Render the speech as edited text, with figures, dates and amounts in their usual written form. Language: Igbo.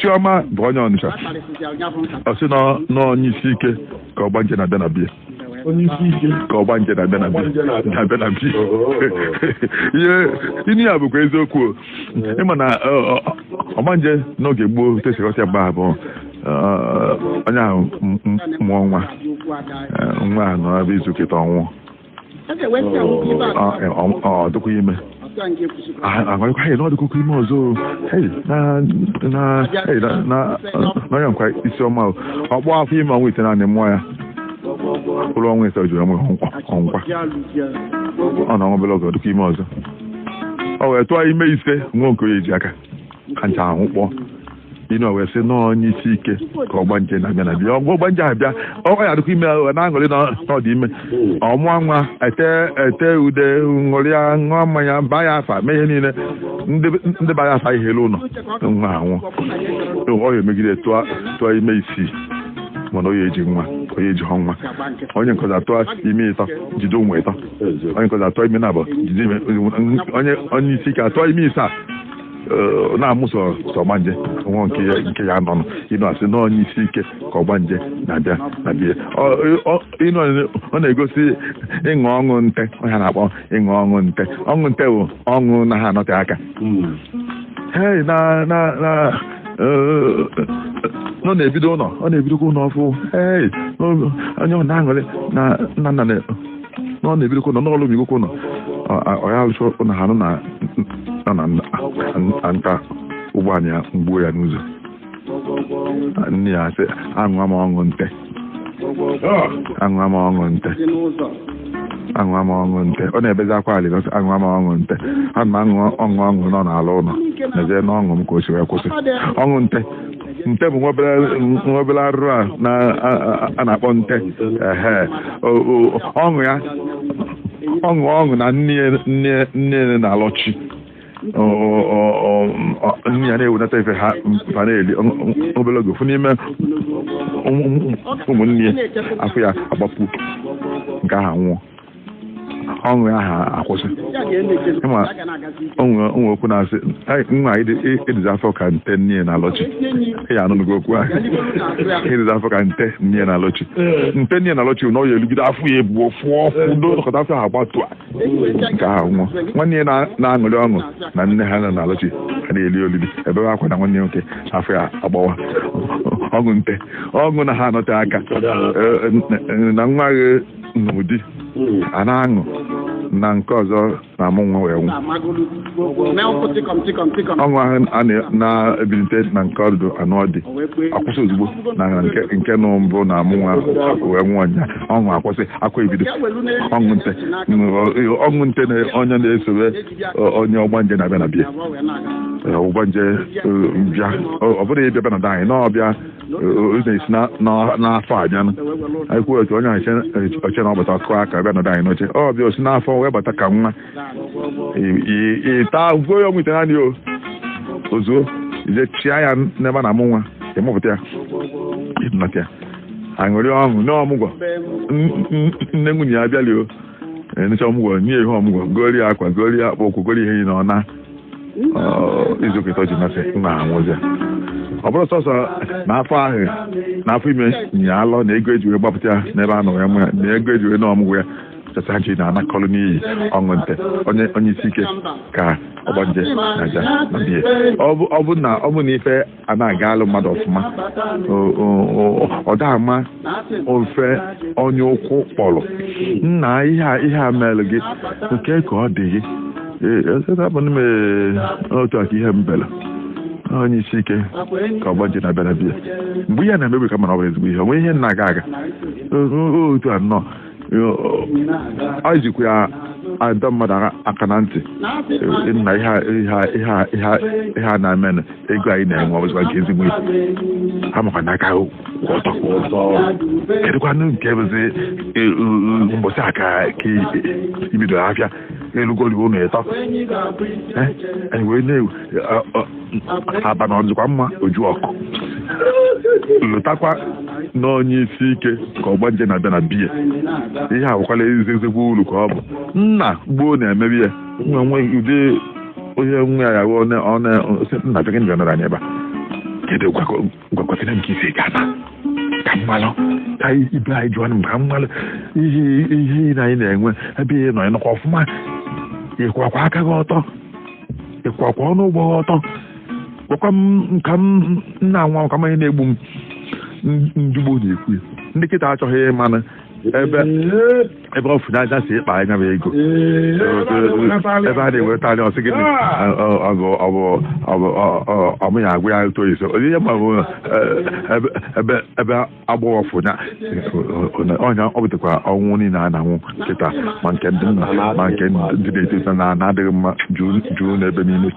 Isiọma bụ onye Ọnịcha. Ọ sị na onye isi ike ka ọgbanje na-abịa na bie. Onye isi ike. Ka ọgbanje na-abịa na bie. Ọgbanje na-abịa. Na-abịa na bie. Oh. Ihe ini ya bụkwa eziokwu o. Ịma na ọgbanje n'oge gboo tesighọta mgbe ahụ bụ onye ahụ mụọ nwa, nwa ahụ nọ ebe izu kịta ọnwụọ. Ọ dịkwa ime aṅụrịkwa ya na ọ dịkwa ime ọzọ o. Hey, na na hey, na na na onye nkwa isi ọma o. Ọ kpọọ afọ ime ọnwa 9 mụọ ya ụlọ ọnwa 5 jụrụ ọnwa ọnkwa ọ na ọnwa obere oge ọ dịkwa ime ọzọ ọ wee tụọ ime 5 nwa nke onye ji aka ka ncha ahụ kpọọ inu wee sị nọọ onye isi ike ka ọgbanje na-abịa na bịa ọgwụ ọgbanje abịa ọ ya adịkwa ime ahụ na-aṅụrị na ọ dị ime ọmụọ nwa ete ete ude ṅụrịa ṅụọ mmanya baa ya afa mee ihe niile ndị baa ya afa ihe elu ụlọ nwa anwụ ọ ya emegide tụọ ime 6 mana onye eji nwa onye eji họ nwa onye nke ọzọ atụọ ime 3 jide ụmụ 3 onye nke ọzọ atụọ ime 2 jide ime onye isi ike atụọ ime 7 na-amụ sọ ọgbanje nwa nke ya nọ ịnụ asị na onye isi ike ka ọgbanje na-abịa na bie ịnụ ọ na-egosi ịṅụ ọṅụ nte onye na-akpọ ịṅụ ọṅụ nte ọṅụ nte bụ ọṅụ na ha anọte aka. Hey, na na na ọ na-ebido ụlọ ọ na-ebidokwa ụlọ ọfụ. Hey, onye ọ na-aṅụrị na nna nna na ọ na-ebidokwa ụlọ n'ọlụ migokwa ụlọ ọ ya alụcha ụlọ ha nọ na na nta ụgbọala ya mgbuo ya n'ụzọ nne ya sị aṅụa m ọṅụ nte aṅụa m ọṅụ nte aṅụa m ọṅụ nte ọ na-ebezi akwa alị sị aṅụa m ọṅụ nte ana m aṅụ ọṅụ ọṅụ nọ n'ala ụlọ mezie na ọṅụ m ka o si wee kwụsị ọṅụ nte nte bụ nwa obere arụrụ a na-akpọ nte ehe ọṅụ ya ọṅụ ọṅụ na nne na-alọchi nne ya na-ewunata ife ha mfa na-eli obere oge fụ n'ime ụmụnne ya afọ ya agbapụ nke ahụ nwụọ ọṅụ ahụ akwụsị ịma onwe okwu na-asị nwa ịdịzi afọ ka nte nne na-alọchi ya anụnụgo okwu ahụ ịdịzi afọ ka nte nne na-alọchi nte nne na-alọchi na ọ ya elugide afọ ya ebuo fụọ fụdo nọkọta afọ ahụ agbatu nke ahụ nwụọ nwanne ya na-aṅụrị ọṅụ na nne ha na-alọchi ha na-eli olili ebe akwa na nwanne nwoke afọ ya agbawa ọṅụ nte ọṅụ na ha anọte aka na nwa gị n'ụdị a na-aṅụ na nke ọzọ na-amụ nwa wee nwụ ọṅụ ahụ a na-ebilite na nke ọdụdụ anụ ọdị akwụsị ozugbo na nke nụ mbụ na-amụ nwa wee nwụọ nya ọṅụ akwụsị akwa ebido ọṅụ nte ọṅụ nte na onye na-esobe onye ọgbanje na-abịa na bie ọgbanje bịa ọ bụrụ ịbịa bịa na be anyị na ọbịa na-esi n'afọ abịanụ anyị kwuo otu onye oche na ọbata kụọ aka bịa nọdụ anyị n'oche ọ bịa osi n'afọ wee bata ka nwa ịta gbuo ya ọnwụ ite naanị o ozuo ije chịa ya n'ebe a na-amụ nwa ịmụpụta ya ịdụnata ya aṅụrị ọṅụ n'ọmụgwọ nne nwunye ya abịali o enecha ọmụgwọ nye ihe ọmụgwọ gori akwa gori akpụ ụkwụ gori ihe na ọ na izu ụka ịtọ ji masị nwa anwụzi ọ bụrụ sọsọ n'afọ ahụ n'afọ ime nya alọ na ego eji wee gbapụta ya n'ebe a nọ ya mụ ya na ego eji wee n'ọmụgwọ ya chọta ji na-anakọrọ n'iyi ọṅụ nte onye isi ike ka ọgbanje na-aja na bie ọ bụ na ife a na-aga alụ mmadụ ọfụma ọ da ama ofe onye ụkwụ kpọrọ nna ihe a mere gị nke ka ọ dị gị otu aka ihe mbele onye isi ike ka ọgbanje na-abịa na bie mgbe ihe na-emebi ka mana ọ bụ ezigbo ihe onwe ihe na-aga aga otu a nnọọ ọ jikwa ya adọ mmadụ aka na ntị na ihe a na-eme ego anyị na-enwe ọbụzikwa nke ezigbo ihe ha makwa n'aka ọtọ kedụkwanụ nke bụzi mbọsị a ka ibidoro afịa elugoli ụlọ ịtọ anyị wee na-ewu aba na ọdịkwa mma oju ọkụ lụtakwa n'onye isi ike ka ọgbanje na-abịa na biya ihe awụkwala ezigbo uru ka ọ bụ nna gboo na-emebi ya nwe ụdị onye nwe ya nna bịa gịnị bịa nọrọ anyị ebe a Kedu gwakọtara m ka isi ga na ka mmalụ ka ibe anyị jụọ m ka mmalụ ihe ihe na anyị na-enwe ebe ị nọ, ịnọkwa ọfụma, ịkwakwa aka gị ọtọ, ịkwakwa ọnụ ụgbọ gị ọtọ, gwakwa m ka m nna nwa ka m ihe na-egbu m. Ndị gboo na-ekwu ya. Ndị kịta achọghị ịmanụ ebe ọ fụnanya si ịkpa anya bụ ego ebe a na-eweta anya. Ọsị gịnị? Ọ bụ ya agwa ya otu iso onye ma bụ ebe agbọghọ fụnya ọnya. Ọ butekwa ọnwụ niile a na-anwụ kịta, ma nke ndị nna ma nke ndị na-eto eto na na-adịghị mma juru n'ebe niile.